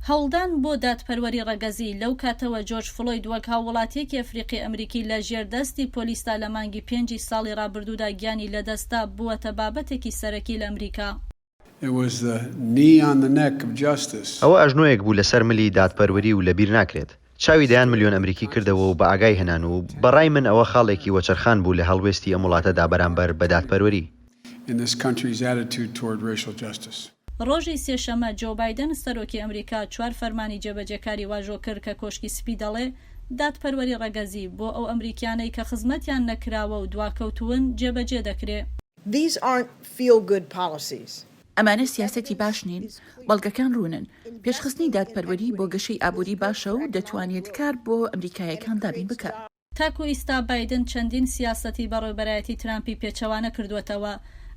هەوڵدان بۆ دادپەروەری ڕەگەزی، لەو کاتەوە جۆرج فڵۆید وەک هاووڵاتییەکی ئەفریقی ئەمریکی لە ژێر دەستی پۆلیسدا لە مانگی پێنجی ساڵی ڕابردوودا گیانی لەدەستدا، بووەتە بابەتێکی سەرەکی لە ئەمریکا. It was the knee on the neck of justice. ئەوە ئەژنۆیەک بوو لەسەر ملی دادپەروەری و لەبیر ناکرێت. چاوی دەیان ملیۆن ئەمریکی کردەوە و بە ئاگای هێنان و بە ڕای من ئەوە خاڵێکی وەچەرخان بوو لە هەڵوێستی ئەم وڵاتەدا بەرامبەر بە دادپەروەری. in this country's attitude toward racial justice. ڕۆژی سێشەممە جۆو بایدن سەرۆکی ئەمریکا چوار فەرمانی جێبەجێکاری واژۆ کرد کە کۆشکی سپی دەڵێ دادپەروەری ڕەگەزی بۆ ئەو ئەمریکیانەی کە خزمەتیان نەکراوە و دواکەوتوون جێبەجێ دەکرێ. These aren't feel good policies. ئەمانە سیاسەتی باش نین، بەڵگەکان ڕوونن. پێشخستنی دادپەروەری بۆ گەشەی ئابووری باشە و دەتوانێت کار بۆ ئەمریکاییەکان دابین بکات. تاکو ئیستا بایدن چەندین سیاسەتی بەڕێوبەرایەتی ترامپی پێچەوانە کردووەتەوە،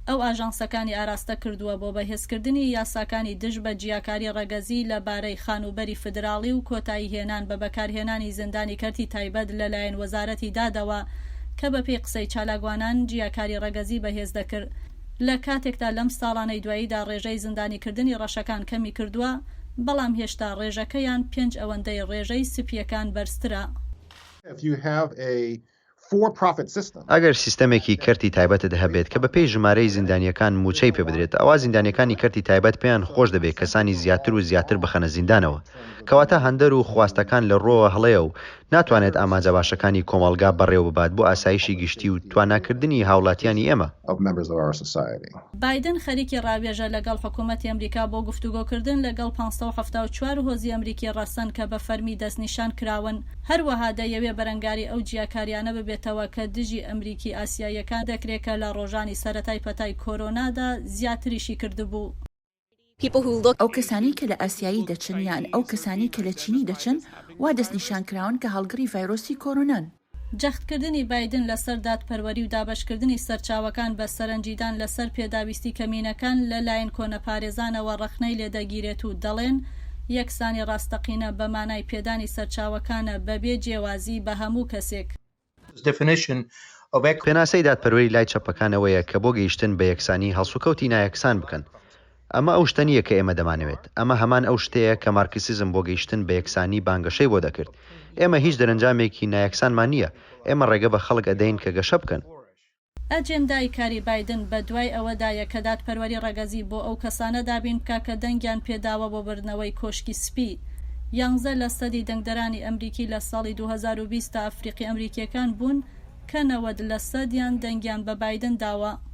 ئەو ئاژانسەکانی ئاراستە کردووە بۆ بەهێزکردنی یاساکانی دژ بە جیاکاری ڕەگەزی لە بارەی خانووبەری فدراڵی و کۆتایی هێنان بە بەکارهێنانی زیندانی کەرتی تایبەت لەلایەن وەزارەتی دادەوە کە بەپێی قسەی چالاکوانان جیاکاری ڕەگەزی بەهێز دەکرد. لە کاتێکدا لەم ساڵانەی دواییدا ڕێژەی زیندانیکردنی ڕەشەکان کەمی کردووە، بەڵام هێشتا ڕێژەکەیان پێنج ئەوەندەی ڕێژەی سپییەکان بەرزترە. ئەگەر سیستەمێکی کەرتی تایبەتت هەبێت کە بەپێی ژمارەی زیندانییەکان مووچەی پێ بدرێت، ئەوا زیندانییەکانی کەرتی تایبەت پێیان خۆش دەبێت کەسانی زیاتر و زیاتر بخەنە زیندانەوە. کەواتە هاندەر و خواستەکان لە ڕووەوە هەڵەیە و ناتوانێت ئامانجە باشەکانی کۆمەڵگا بەڕێوە ببات بۆ ئاسایشی گشتی و تواناکردنی هاوڵاتیانی ئێمە. بایدن خەریکی ڕاوێژە لەگەڵ حکومەتی ئەمریکا بۆ گفتوگۆکردن لەگەڵ 574 هۆزی ئەمریکی ڕەسەن کە بە فەرمی دەستنیشان کراون، هەروەها دەیەوێ بەرەنگاری ئەو جیاکاریانە ببێتەوە کە دژی ئەمریکی ئاسیاییەکان دەکرێ کە لە ڕۆژانی سەرەتای پەتای کۆرۆنادا زیاتریشی کردبوو. ئەو کەسانەی کە لە ئاسیایی دەچن یان ئەو کەسانەی کە لە چینی دەچن وا دەستنیشانکراون کە هەڵگڕی ڤایرۆسی کۆرۆنان. جەختکردنی بایدن لەسەر دادپەروەری و دابەشکردنی سەرچاوەکان بە سەرنجیدان لەسەر پێداویستی کەمینەکان لە لایەن کۆنەپارێزانەوە ڕەخنەی لێدەگیرێت و دەڵێن یەکسانی ڕاستەقینە بە مانای پێدانی سەرچاوەکانە بەبێ جێوازی بە هەموو کەسێک. پێناسەی دادپەروەری لای چەپەکان ئەوەیە کە بۆ گەیشتن بە یەکسانی هەڵسوکەوتی نایەکسان بکەن. ئەمە ئەو شتە نییە کە ئێمە دەمانەوێت. ئەمە هەمان ئەو شتەیە کە مارکسیزم بۆ گەیشتن بە یەکسانی بانگەشەی بۆ دەکرد. ئێمە هیچ دەرەنجامێکی نایەکسانمان نییە. ئێمە ڕێگە بە خەڵک ئەدەین کە گەشە بکەن. ئەجێندای کاری بایدن بە دوای ئەوەدایە کە دادپەروەری ڕەگەزی بۆ ئەو کەسانە دابین بکا کە دەنگیان پێداوە بۆ بردنەوەی کۆشکی سپی. یانزە لە سەدی دەنگدەرانی ئەمریکی لە ساڵی 2020 دا ئەفریقی ئەمریکییەکان بوون کە 90 لە سەدیان دەنگیان بە بایدن داوە.